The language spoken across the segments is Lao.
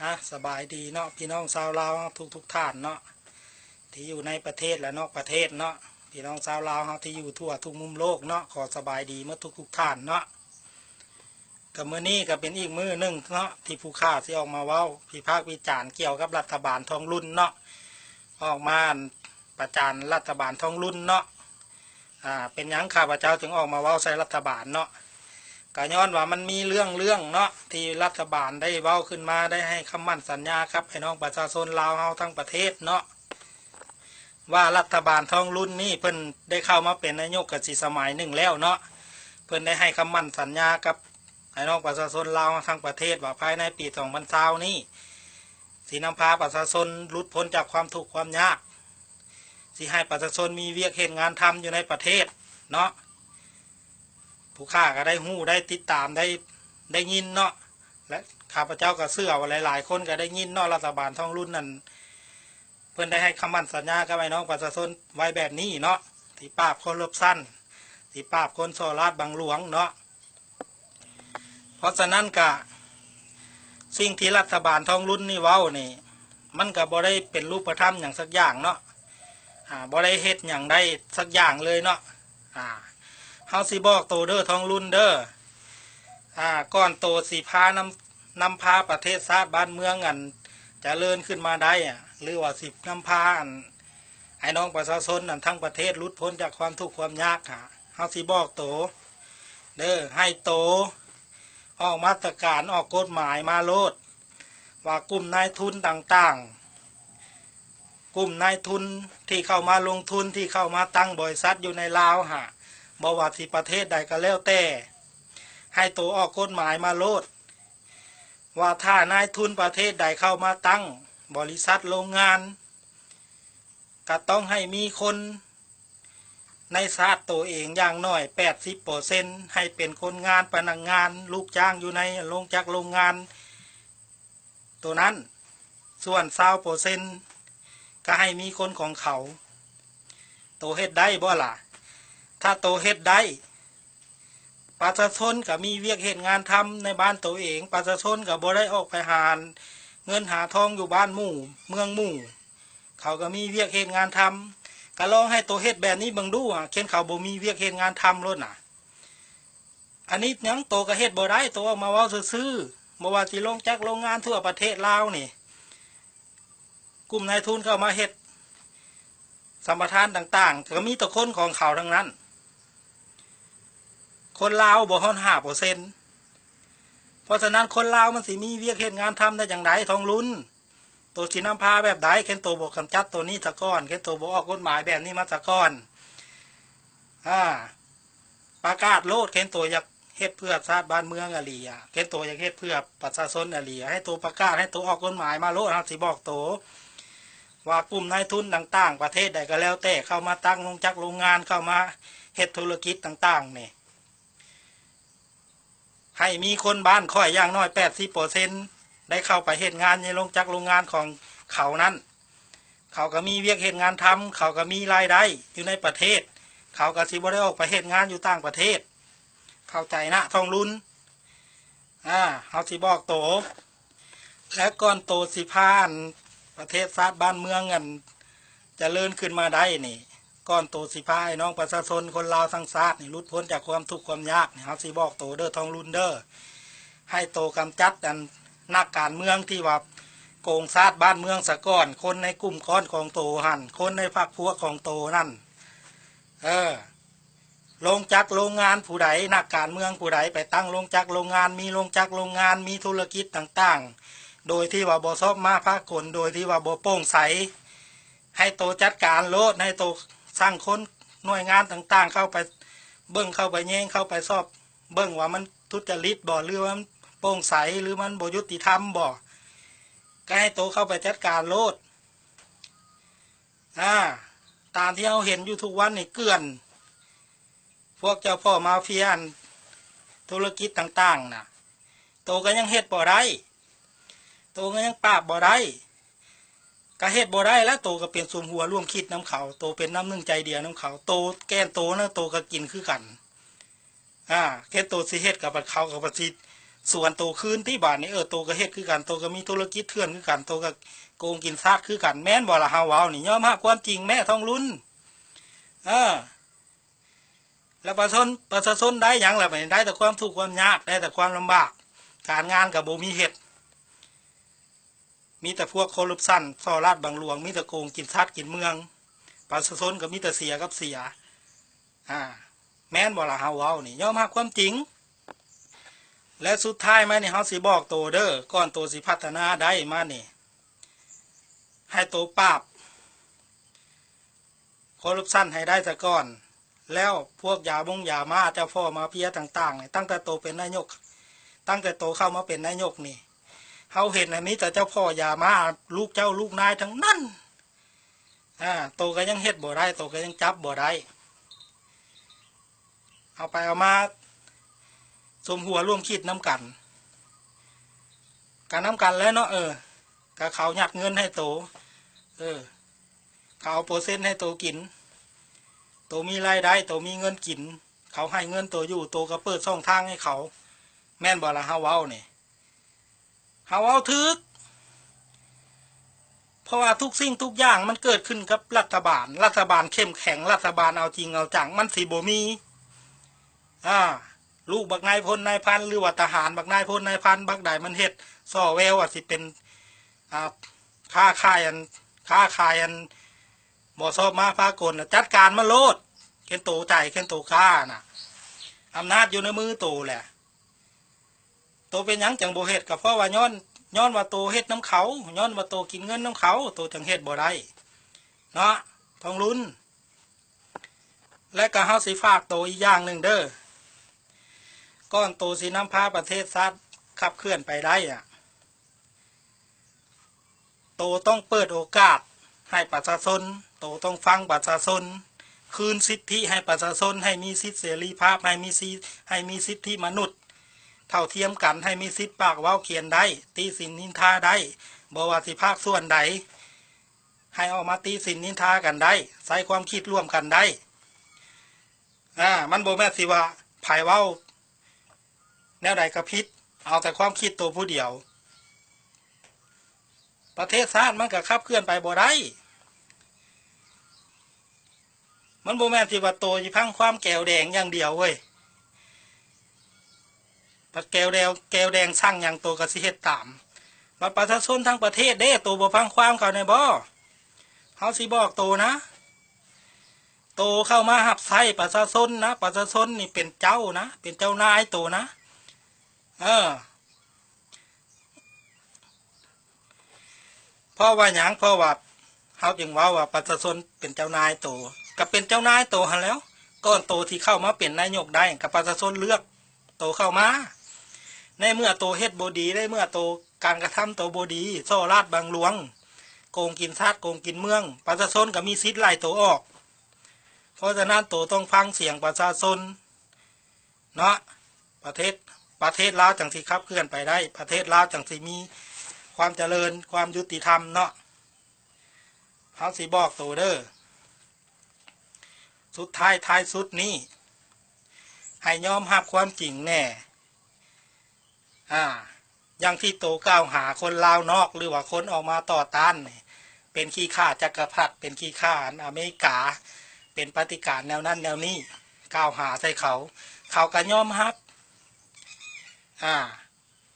ອາ ສະບາຍດີເນາະ ພີ່ນ້ອງຊາວລາວເຮົາທຸກໆທ່ານເນາະ ທີ່ຢູ່ໃນປະເທດ ແລະ ນອກປະເທດເນາະ. ພີ່ນ້ອງຊາວລາວເຮົາທີ່ຢູ່ທົ່ວທຸກມຸມໂລກເນາະ ຂໍສະບາຍດີໝົດທຸກໆທ່ານເນາະ. ກໍມື້ນີ້ກໍເປັນອີກມື້ໜຶ່ງເນາະ ທີ່ຜູ້ຂ້າຊິອອກມາເວົ້າວິພາກວິຈານກ່ຽວກັບລັດຖະບານທອງລຸນເນາະ ອອກມາປະຈານລັດຖະບານທອງລຸນເນາະ. ອາ ເປັນຫຍັງຂ້າພະເຈົ້າຈຶ່ງອອກມາເວົ້າໃສ່ລັດຖະບານເນາະ? ກໍຍ້ອນວ່າມັນມີເລື່ອງ ເລື່ອງເນາະ ທີ່ລັດຖະບານໄດ້ເວົ້າຂຶ້ນມາ ໄດ້ໃຫ້ຄຳໝັ້ນສັນຍາກັບພີ່ນ້ອງປະຊາຊົນລາວເຮົາທັງປະເທດເນາະ ວ່າລັດຖະບານທອງລຸນນີ້ ເພິ່ນໄດ້ເຂົ້າມາເປັນນາຍົກກໍຊິສະໄໝໜຶ່ງແລ້ວເນາະ ເພິ່ນໄດ້ໃຫ້ຄຳໝັ້ນສັນຍາກັບພີ່ນ້ອງປະຊາຊົນລາວທັງປະເທດວ່າ ພາຍໃນປີສອງພັນຊາວນີ້ ຊິນຳພາປະຊາຊົນຫຼຸດພົ້ນຈາກຄວາມທຸກຄວາມຍາກ, ຊິໃຫ້ປະຊາຊົນມີວຽກເຮັດງານທຳຢູ່ໃນປະເທດເນາະ. ຜູ້ຂ້າກໍໄດ້ຮູ້ ໄດ້ຕິດຕາມ ໄດ້ ໄດ້ຍິນເນາະ ແລະ ຂ້າພະເຈົ້າກໍເຊື່ອວ່າຫຼາຍໆຄົນກໍໄດ້ຍິນເນາະ ລັດຖະບານທອງລຸນນັ້ນ ເພິ່ນໄດ້ໃຫ້ຄຳໝັ້ນສັນຍາກັບອ້າຍນ້ອງປະຊາຊົນໄວ້ແບບນີ້ເນາະ ຊິປາບຄໍຣັບຊັນ ຊິປາບຄົນສໍ້ລາດບັງຫຼວງເນາະ. ເພາະສະນັ້ນກະ ສິ່ງທີ່ລັດຖະບານທອງລຸນນີ້ເວົ້ານີ້ ມັນກະບໍ່ໄດ້ເປັນຮູບປະທຳຫຍັງສັກຢ່າງເນາະ ອາ ບໍ່ໄດ້ເຮັດຫຍັງໄດ້ສັກຢ່າງເລີຍເນາະ. ອາ ເຮົາຊິບອກໂຕເດີທອງລຸນເດີ ອາ ກ່ອນໂຕຊິພານຳ ນຳພາປະເທດຊາດບ້ານເມືອງອັນຈະເລີນຂຶ້ນມາໄດ້ ອາ ຫຼືວ່າຊິນຳພາອັນ ໃຫ້ນ້ອງປະຊາຊົນນັ້ນທັງປະເທດຫຼຸດພົ້ນຈາກຄວາມທຸກຄວາມຍາກ ຫາ ເຮົາຊິບອກໂຕເດີ ໃຫ້ໂຕອອກມາດຕະການ ອອກກົດໝາຍມາໂລດ ວ່າກຸ່ມນາຍທຶນຕ່າງໆ ກຸ່ມນາຍທຶນທີ່ເຂົ້າມາລົງທຶນ ທີ່ເຂົ້າມາຕັ້ງບໍລິສັດຢູ່ໃນລາວຫາ ບໍ່ວ່າຊິປະເທດໃດກໍແລ້ວແຕ່ ໃຫ້ໂຕອອກກົດໝາຍມາໂລດ ວ່າຖ້ານາຍທຶນປະເທດໃດເຂົ້າມາຕັ້ງບໍລິສັດໂລງງານ ກໍຕ້ອງໃຫ້ມີຄົນໃນຊາດໂຕເອງຢ່າງໜ້ອຍແປດສິບເປີເຊັນ ໃຫ້ເປັນຄົນງານ ພະນັກງານ ລູກຈ້າງຢູ່ໃນໂລງຈັກໂລງງານໂຕນັ້ນ ສ່ວນຊາວເປີເຊັນກໍໃຫ້ມີຄົນຂອງເຂົາ. ໂຕເຮັດໄດ້ບໍ່ລະ? ຖ້າໂຕເຮັດໄດ້ ປະຊາຊົນກໍມີວຽກເຮັດງານທຳໃນບ້ານໂຕເອງ, ປະຊາຊົນກໍບໍ່ໄດ້ອອກໄປຫາເງິນຫາທອງຢູ່ບ້ານໝູ່ເມືອງໝູ່, ເຂົາກໍມີວຽກເຮັດງານທຳ. ກໍລອງໃຫ້ໂຕເຮັດແບບນີ້ເບິ່ງດູ, ຄັນເຂົາບໍ່ມີວຽກເຮັດງານທຳໂລດນະ. ອັນນີ້ຫຍັງ ໂຕກໍເຮັດບໍ່ໄດ້, ໂຕອອກມາເວົ້າຊື່ໆ. ບໍ່ວ່າຊິໂລງຈັກໂລງງານທົ່ວປະເທດລາວນີ້, ກຸ່ມນາຍທຶນເຂົ້າມາເຮັດສຳປະທານຕ່າງໆ ກໍມີແຕ່ຄົນຂອງເຂົາທັງນັ້ນ, ຄົນລາວບໍ່ຮອດຫ້າເປີເຊັນ. ເພາະສະນັ້ນຄົນລາວມັນຊິມີວຽກເຮັດງານທຳໄດ້ຈັ່ງໃດ ທອງລຸນ? ໂຕຊິນຳພາແບບໃດ ຄັນໂຕບໍ່ກຳຈັດໂຕນີ້ສາກ່ອນ, ຄັນໂຕບໍ່ອອກກົດໝາຍແບບນີ້ມາສາກ່ອນ? ອາ ປະກາດໂລດ, ຄັນໂຕຢາກເຮັດເພື່ອຊາດບ້ານເມືອງອີ່ຫຼີ, ຄັນໂຕຢາກເຮັດເພື່ອປະຊາຊົນອີ່ຫຼີ, ໃຫ້ໂຕປະກາດ, ໃຫ້ໂຕອອກກົດໝາຍມາໂລດ. ເຮົາຊິບອກໂຕວ່າກຸ່ມນາຍທຶນຕ່າງໆ ປະເທດໃດກໍແລ້ວແຕ່ ເຂົ້າມາຕັ້ງໂລງຈັກໂລງງານ, ເຂົ້າມາເຮັດທຸລະກິດຕ່າງໆນີ້ ໃຫ້ມີຄົນບ້ານຂ້ອຍຢ່າງໜ້ອຍແປດສິບເປີເຊັນ ໄດ້ເຂົ້າໄປເຮັດງານໃນໂລງຈັກໂລງງານຂອງເຂົານັ້ນ, ເຂົາກໍມີວຽກເຮັດງານທຳ, ເຂົາກໍມີລາຍໄດ້ຢູ່ໃນປະເທດ, ເຂົາກໍຊິບໍ່ໄດ້ອອກໄປເຮັດງານຢູ່ຕ່າງປະເທດ. ເຂົ້າໃຈນະ ທອງລຸນ? ອາ ເຮົາຊິບອກໂຕ ແລະ ກ່ອນໂຕຊິພາ ອັນ ປະເທດຊາດບ້ານເມືອງ ອັນ ຈະເລີນຂຶ້ນມາໄດ້ນີ້, ກ່ອນໂຕຊິພາໃຫ້ນ້ອງປະຊາຊົນຄົນລາວທັງຊາດນີ້ຫຼຸດພົ້ນຈາກຄວາມທຸກຄວາມຍາກນີ້, ເຮົາຊິບອກໂຕເດີ ທອງລຸນເດີ, ໃຫ້ໂຕກຳຈັດ ອັນ ນັກການເມືອງທີ່ວ່າໂກງຊາດບ້ານເມືອງສາກ່ອນ, ຄົນໃນກຸ່ມກ້ອນຂອງໂຕຫັ້ນ, ຄົນໃນພັກພວກຂອງໂຕນັ້ນ. ເອີ ໂລງຈັກໂລງງານຜູ້ໃດ, ນັກການເມືອງຜູ້ໃດໄປຕັ້ງໂລງຈັກໂລງງານ, ມີໂລງຈັກໂລງງານ, ມີທຸລະກິດຕ່າງໆ ໂດຍທີ່ວ່າບໍ່ຊອບມາພາກົນ, ໂດຍທີ່ວ່າບໍ່ໂປ່ງໃສ, ໃຫ້ໂຕຈັດການໂລດ, ໃຫ້ໂຕສັ່ງຄົນໜ່ວຍງານຕ່າງໆ ເຂົ້າໄປເບິ່ງ, ເຂົ້າໄປແຍງ, ເຂົ້າໄປສອບເບິ່ງວ່າມັນທຸຈະລິດບໍ່ ຫຼືວ່າມັນໂປ່ງໃສ ຫຼືມັນບໍ່ຍຸຕິທຳບໍ່, ກໍໃຫ້ໂຕເຂົ້າໄປຈັດການໂລດ. ອາ ຕາມທີ່ເຮົາເຫັນຢູ່ທຸກວັນນີ້ ເກື້ອນ ພວກເຈົ້າພໍ່ມາເຟຍ ອັນ ທຸລະກິດຕ່າງໆນະ, ໂຕກໍຍັງເຮັດບໍ່ໄດ້, ໂຕກໍຍັງປາບບໍ່ໄດ້, ກໍເຮັດບໍ່ໄດ້ແລ້ວ. ໂຕກໍເປັນສົມຫົວຮ່ວມຄິດນຳເຂົາ, ໂຕເປັນນ້ຳໜຶ່ງໃຈດຽວນຳເຂົາ, ໂຕແກ່ນໂຕນະ ໂຕກໍກິນຄືກັນ. ອາ ເຮັດໂຕຊິເຮັດກັບເຂົາ ກໍບໍ່ຊິ ສວນໂຕຄືນຕິບາດນີ້. ເອີ ໂຕກໍເຮັດຄືກັນ, ໂຕກໍມີທຸລະກິດເຖື່ອນຄືກັນ, ໂຕກໍໂກງກິນຊາດຄືກັນ, ແມ່ນບໍ່ລະເຮົາເວົ້ານີ້? ຍອມຮັບຄວາມຈິງແມ້ ທອງລຸນ. ເອີ ແລ້ວປະຊາຊົນ ປະຊາຊົນໄດ້ຫຍັງລະບາດນີ້? ໄດ້ແຕ່ຄວາມທຸກຄວາມຍາກ, ໄດ້ແຕ່ຄວາມລຳບາກ, ການງານກໍບໍ່ມີເຮັດ, ມີແຕ່ພວກຄໍຣັບຊັນ ສໍ້ລາດບັງຫຼວງ, ມີແຕ່ໂກງກິນຊາດກິນເມືອງ, ປະຊາຊົນກໍມີແຕ່ເສຍກັບເສຍ. ອາ ແມ່ນບໍ່ລະເຮົາເວົ້ານີ້? ຍອມຮັບຄວາມຈິງ. ແລະ ສຸດທ້າຍມານີ້ ເຮົາຊິບອກໂຕເດີ, ກ່ອນໂຕຊິພັດທະນາໄດ້ມານີ້ ໃຫ້ໂຕປາບຄໍຣັບຊັນໃຫ້ໄດ້ສາກ່ອນ, ແລ້ວພວກຢາມົງຢາມ້າ ເຈົ້າພໍ່ມາເຟຍຕ່າງໆນີ້, ຕັ້ງແຕ່ໂຕເປັນນາຍົກ, ຕັ້ງແຕ່ໂຕເຂົ້າມາເປັນນາຍົກນີ້ ເຮົາເຫັນນະ ມີແຕ່ເຈົ້າພໍ່ຢາມ້າ ລູກເຈົ້າລູກນາຍທັງນັ້ນ. ອາ ໂຕກໍຍັງເຮັດບໍ່ໄດ້, ໂຕກໍຍັງຈັບບໍ່ໄດ້. ເອົາໄປເອົາມາ ສົມຫົວຮ່ວມຄິດນຳກັນ, ກໍນຳກັນແຫຼະເນາະ. ເອີ ກໍເຂົາຍັດເງິນໃຫ້ໂຕ, ເອີ ເຂົາເອົາເປີເຊັນໃຫ້ໂຕກິນ, ໂຕມີລາຍໄດ້ ໂຕມີເງິນກິນ, ເຂົາໃຫ້ເງິນໂຕຢູ່, ໂຕກໍເປີດຊ່ອງທາງໃຫ້ເຂົາ, ແມ່ນບໍ່ລະເຮົາເວົ້ານີ້? ເຮົາເວົ້າຖືກ. ເພາະວ່າທຸກສິ່ງທຸກຢ່າງມັນເກີດຂຶ້ນກັບລັດຖະບານ, ລັດຖະບານເຂັ້ມແຂງ, ລັດຖະບານເອົາຈິງເອົາຈັງ, ມັນຊິບໍ່ມີ ອາ ລູກບັກນາຍພົນນາຍພັນ ຫຼືວ່າທະຫານບັກນາຍພົນນາຍພັນ ບັກໃດມັນເຮັດສໍ່ແວວວ່າຊິເປັນ ອາ ຄ້າຂາຍ ອັນ ຄ້າຂາຍ ອັນ ບໍ່ຊອບມາພາກົນ, ຈັດການມາໂລດ, ເຫັນໂຕໃຈ ເຫັນໂຕກ້ານະ, ອຳນາດຢູ່ໃນມືໂຕແຫຼະ. ໂຕເປັນຫຍັງຈັ່ງບໍ່ເຮັດ? ກໍເພາະວ່າຍ້ອນ ຍ້ອນວ່າໂຕເຮັດນຳເຂົາ, ຍ້ອນວ່າໂຕກິນເງິນນຳເຂົາ, ໂຕຈັ່ງເຮັດບໍ່ໄດ້ເນາະ ທອງລຸນ. ແລະກໍເຮົາຊິຝາກໂຕອີກຢ່າງໜຶ່ງເດີ, ກ່ອນໂຕຊິນຳພາປະເທດຊາດຂັບເຄື່ອນໄປໄດ້ອະ, ໂຕຕ້ອງເປີດໂອກາດໃຫ້ປະຊາຊົນ, ໂຕຕ້ອງຟັງປະຊາຊົນ, ຄືນສິດທິໃຫ້ປະຊາຊົນ, ໃຫ້ມີສິດເສລີພາບ, ໃຫ້ມີສິ ໃຫ້ມີສິດທິມະນຸດເທົ່າທຽມກັນ, ໃຫ້ມີສິດປາກເວົ້າຂຽນໄດ້, ຕິສິນນິນທາໄດ້, ບໍ່ວ່າຊິພາກສ່ວນໃດ, ໃຫ້ອອກມາຕິສິນນິນທາກັນໄດ້, ໃຊ້ຄວາມຄິດຮ່ວມກັນໄດ້. ອາ ມັນບໍ່ແມ່ນຊິວ່າໃຜເວົ້າແນວໃດກໍຜິດ, ເອົາແຕ່ຄວາມຄິດໂຕຜູ້ດຽວ, ປະເທດຊາດມັນກໍຂັບເຄື່ອນໄປບໍ່ໄດ້. ມັນບໍ່ແມ່ນຊິວ່າໂຕຊິຟັງຄວາມແກວແດງຢ່າງດຽວເວີຍ. ບັດແກວແດງ ແກວແດງສັ່ງຫຍັງ ໂຕກໍຊິເຮັດຕາມ. ບັດປະຊາຊົນທັງປະເທດເດ້ ໂຕບໍ່ຟັງຄວາມເຂົາແດ່ບໍ? ເຮົາຊິບອກໂຕນະ, ໂຕເຂົ້າມາຮັບໃຊ້ປະຊາຊົນນະ, ປະຊາຊົນນີ້ເປັນເຈົ້ານະ, ເປັນເຈົ້ານາຍໂຕນະ. ເອີ. ເພາະວ່າຫຍັງ? ເພາະວ່າເຮົາຈຶ່ງເວົ້າວ່າປະຊາຊົນເປັນເຈົ້ານາຍໂຕ, ກໍເປັນເຈົ້ານາຍໂຕຫັ້ນແຫຼ້ວ. ກ່ອນໂຕທີ່ເຂົ້າມາເປັນນາຍົກໄດ້ ກໍປະຊາຊົນເລືອກໂຕເຂົ້າມາ. ໃນເມື່ອໂຕເຮັດບໍ່ດີ, ໃນເມື່ອໂຕການກະທຳໂຕບໍ່ດີ, ສໍ້ລາດບັງຫຼວງ, ໂກງກິນຊາດໂກງກິນເມືອງ, ປະຊາຊົນກໍມີສິດໄລ່ໂຕອອກ. ເພາະສະນັ້ນ ໂຕຕ້ອງຟັງສຽງປະຊາຊົນ ເນາະ, ປະເທດ ປະເທດລາວຈັ່ງຊິຂັບເຄື່ອນໄປໄດ້, ປະເທດລາວຈັ່ງຊິມີຄວາມຈະເລີນ, ຄວາມຍຸຕິທຳເນາະ. ເຮົາຊິບອກໂຕເດີ, ສຸດທ້າຍທ້າຍສຸດນີ້ ໃຫ້ຍອມຮັບຄວາມຈິງແດ່. ອາ ຢ່າງທີ່ໂຕກ່າວຫາຄົນລາວນອກ ຫຼືວ່າຄົນອອກມາຕໍ່ຕ້ານນີ້ ເປັນຂີ້ຂ້າຈັກກະພັດ, ເປັນຂີ້ຂ້າອັນອາເມລິກາ, ເປັນປະຕິການແນວນັ້ນແນວນີ້, ກ່າວຫາໃສ່ເຂົາ, ເຂົາກໍຍອມຮັບ. ອາ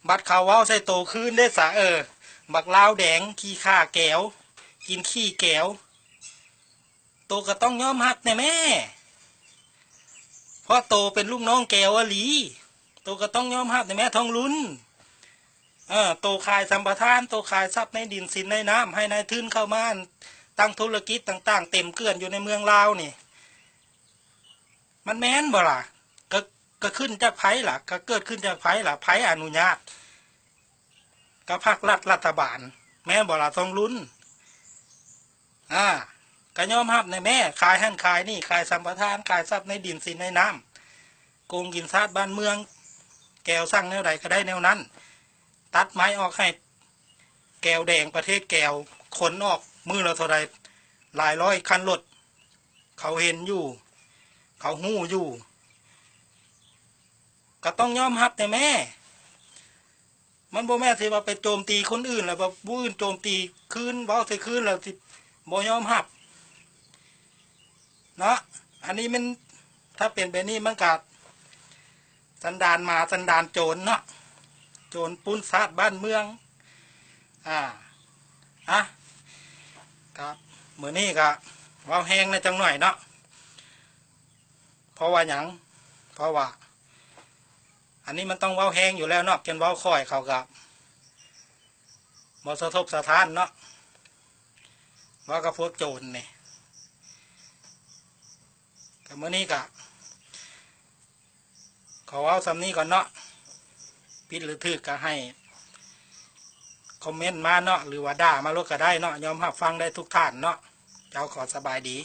ບັດເຂົາເວົ້າໃສ່ໂຕຄືນເດ້ສະ, ເອີ ບັກລາວແດງ, ຂີ້ຂ້າແກວ, ກິນຂີ້ແກວ. ໂຕກໍຕ້ອງຍອມຮັບແດ່ແມ້, ເພາະໂຕເປັນລູກນ້ອງແກວອີ່ຫຼີ, ໂຕກໍຕ້ອງຍອມຮັບແດ່ແມ້ ທອງລຸນ. ເອີ ໂຕຂາຍສຳປະທານ, ໂຕຂາຍຊັບໃນດິນສິນໃນນ້ຳ ໃຫ້ນາຍທຶນເຂົ້າມາຕັ້ງທຸລະກິດຕ່າງໆ ເຕັມເກືອນຢູ່ໃນເມືອງລາວນີ້, ມັນແມ່ນບໍ່ລະ? ກໍ ກໍຂຶ້ນຈາກໃຜລະ? ກໍເກີດຂຶ້ນຈາກໃຜລະ? ໃຜອະນຸຍາດ? ກໍພັກລັດ ລັດຖະບານ ແມ່ນບໍ່ລະ ທອງລຸນ? ອາ ກໍຍອມຮັບແດ່ແມ້, ຂາຍຫັ້ນຂາຍນີ້, ຂາຍສຳປະທານ, ຂາຍຊັບໃນດິນສິນໃນນ້ຳ, ໂກງກິນຊາດບ້ານເມືອງ, ແກວສັ່ງແນວໃດກໍໄດ້ແນວນັ້ນ, ຕັດໄມ້ອອກໃຫ້ແກວແດງ ປະເທດແກວ, ຂົນອອກມື້ລະເທົ່າໃດ ຫຼາຍຮ້ອຍຄັນລົດ, ເຂົາເຫັນຢູ່, ເຂົາຮູ້ຢູ່. ກໍຕ້ອງຍອມຮັບແດ່ແມ້. ມັນບໍ່ແມ່ນຊິວ່າໄປໂຈມຕີຄົນອື່ນ ແລ້ວວ່າຜູ້ອື່ນໂຈມຕີຄືນ ເວົ້າໃສ່ຄືນ ແລ້ວຊິບໍ່ຍອມຮັບເນາະ. ອັນນີ້ມັນ ຖ້າເປັນແບບນີ້ມັນກະສັນດານໝາສັນດານໂຈນເນາະ, ໂຈນປຸ້ນຊາດບ້ານເມືອງ. ອ່າ ອະ ກະມື້ນີ້ກະເວົ້າແຮງແດ່ຈັກໜ້ອຍເນາະ. ເພາະວ່າຫຍັງ? ເພາະວ່າອັນນີ້ມັນຕ້ອງເວົ້າແຮງຢູ່ແລ້ວເນາະ, ຄັນເວົ້າຂ້ອຍເຂົາກະບໍ່ສະທົບສະທ້ານເນາະ, ເວົ້າກັບພວກໂຈນນີ້. ກະມື້ນີ້ກະຂໍເວົ້າສ່ຳນີ້ກ່ອນເນາະ, ຜິດຫຼືຖືກກະໃຫ້ຄອມເມັນມາເນາະ ຫຼືວ່າດ່າມາໂລດກະໄດ້ເນາະ, ຍອມຮັບຟັງໄດ້ທຸກທ່ານເນາະ. ເຈົ້າ ຂໍສະບາຍດີ.